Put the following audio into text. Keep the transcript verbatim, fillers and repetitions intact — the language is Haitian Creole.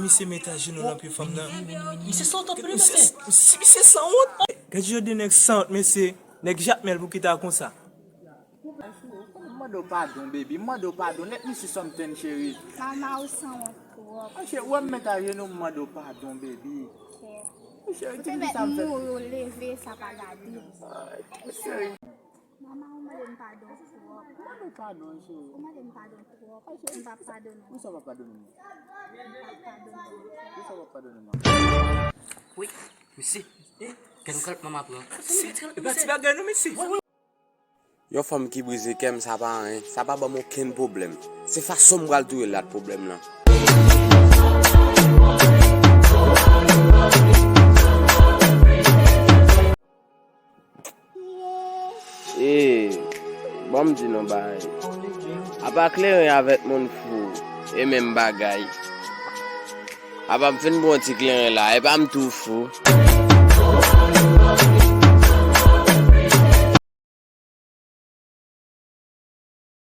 Misye met ajenou nan pye fanm nan. Misye sanwont anpil, mesye. Misye sanwont. Gad jan de nèg sanwont, mesye. Nèg Jakmèl pou ki ta konsa. M mande w padon, baby. M mande w padon. Let me see something, cheri. Mama, ou sanwont twòp. Ah, cheri, wè m met ajenou, m mande w padon, baby. Cheri, ou te mèt mouri, ou leve, sa pa gade. Cheri. Mama, ou mande m padon twòp. Mande w padon, cheri. Ou mande m padon twòp. M p ap padone w. Ou sa w p ap padone m? M p ap padone w. Ou sa w p ap padone m? Wi, mesye. Gade yon kalòt manman pran. Se pa ti bagay non, mesye. Yon fanm ki brize kè m, sa pa anyen. Sa pa ban m okenn pwoblèm. Se fason m pral touye l la t pwoblèm lan. E, ban m di nou bagay. Apa kleren avèk moun fou, e menm bagay. Apa m fin pran ti kleren la, epa m tou fou.